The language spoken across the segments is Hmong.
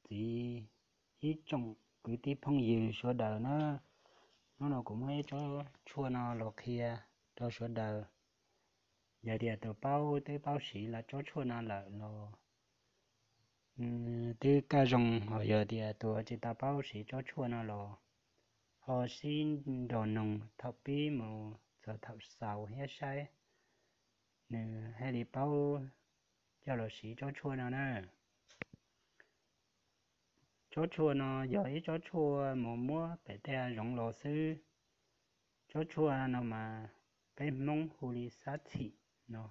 txiv, ib tsoom kwv tij phooj ywg sawv daws na. Hnub no kuv muab ib tsob tshuaj no los qhia rau sawv daws. Yog tias tus paub twb paub siv tsob tshuaj no lawm los twb kaj zoo, ho yog tias tus tsis tau paub siv tsob tshuaj no los ho sib nrog noog thaum pib mus txog thaum xaus thiab saib nws thiaj li paub coj los siv tsob tshuaj no na. Tsob tshuaj no yog ib tsob tshuaj mus muab pem tej hav zoov los xwb. Tsob tshuaj no mas peb Hmoob hu li xab txhim no.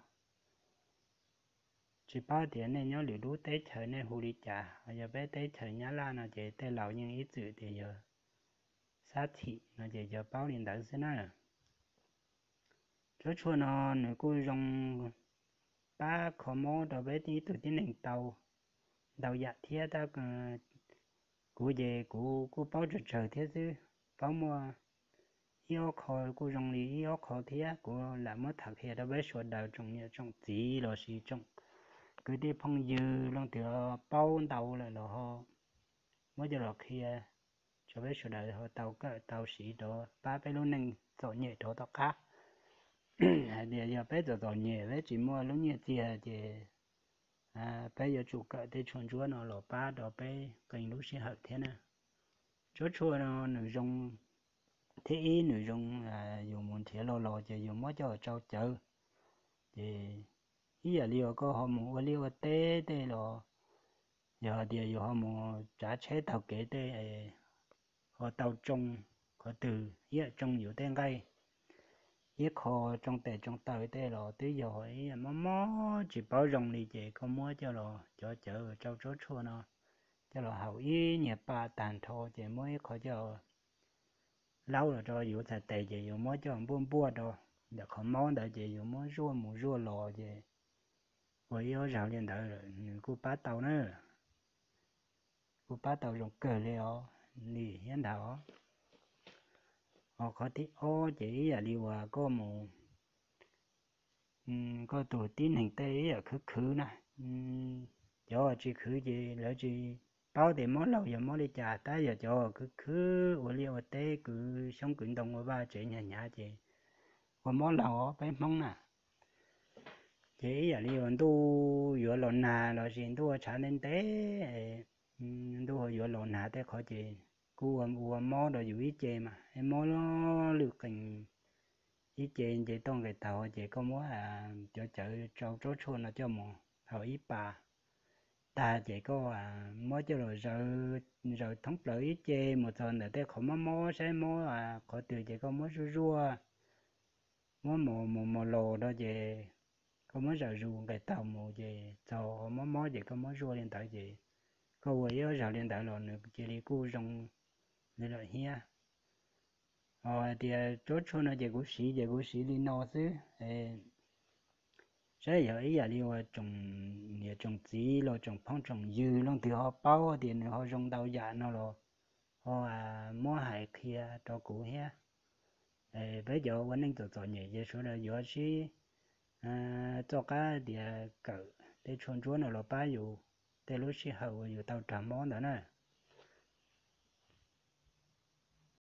Tsis paub tias nej nyob lwm lub teb chaws nej hu li cas, yog peb teb chaws Nyab Laj no ces tej laus yeej ib txwm tias yog xab txhim no ces yog paub li ntawd xwb na. Tsob tshuaj no nws kuj zoo pab kho mob rau peb ib tug tib neeg tau ntau yam thiab. Tab kuv ces kuv kuj paub tsawg tsawg thiab xwb, paub muaj ib ob qho kuj zoo li ib ob qho thiab. Kuv lam muab tham qhia rau peb sawv daws tsoom niam tsoom txiv lossis tsoom kwv tij phooj ywg leej twg paub ntau lawm los ho muab coj los qhia rau peb sawv daws ho tau kawm tau siv rov pab peb lub neej txom nyem rov tom qab. Hais tias yog peb txom txom nyem peb tsis muaj lub nyiaj txiag ces peb yuav tsum kawm tej tshuaj ntsuab no los pab rau peb qee lub sij hawm thiab na. Tsob tshuaj no nws zoo, thib ib nws zoo, yus mus nrhiav los los ces yus muab coj tsau cawv, ces ib yam li uas koj ho mus ua liaj ua teb tej los, yog hais tias yus ho mus tsav tsheb taug kev tej ho tau tsoo qhov twg ib yam tsoo yus tej nqaij, ib qho tsoo tes tsoo taw tej los twb yog ib yam mob mob tsis paub zoo li ces koj muab coj los cov cawv tsau tsob tshuaj no coj los haus ib nyuag pa tag nrho ces muab ib qho coj laub los rau yus txhais tes ces yus muab coj npuaj npuaj rau ntawm qhov mob ntawd ces yus muab zuaj mus zuaj los ces ua ib ob zaug li ntawd nws kuj pab tau na. Kuj pab tau zoo kawg li os, li thiab ntag. Ho qhov thib ob ces ib yam li uas koj mus, koj tus tib neeg tej ib yam khwv khwv na, cov tsis khwv ces lawv tsis paub tias mob laug yog mob li cas, tab yog cov khwv khwv ua liaj ua teb kwv xyoob kwv ntoo ua vaj tsev hnyav hnyav ces ua mob laug os peb Hmoob na. Ces ib yam li uas ntuj yuav los nag lossis ntuj tshav ntev ntev, ntuj yuav los nag tej qhov ces kuj ua mob rau yus ib ce mas, mob lwj qees ib ce nce toj nqes taug ces koj muab cov cawv tsau tsob tshuaj no coj mus haus ib pas tag ces koj muab coj los zaws thoob plaws ib ce mus txog ntawm tej qhov mob mob saib mob qhov twg ces koj muab zuaj zuaj, muab mos mus mos los rau ces koj muab zaws zus nqes taug mus ces txog mob mob ces koj muab zuaj li ntawd ces koj ua ib ob zaug li ntawd los nws cia li kuj zoo li lawm thiab. Ho hais tias tsob tshuaj no ces kuv siv ces kuv siv li no xwb. Saib yog ib yam li uas tsoom niam tsoom txiv los tsoom phooj tsoom ywg leej twg ho paub tias nws ho zoo ntau yam no los ho muab hais qhia rau kuv thiab. Peb cov ua neej txom txom nyem ces sawv daws yuav sib txoj qab tias kawm tej tshuaj ntsuab no los pab yus tej lub sij hawm uas yus tau raug mob ntawd na.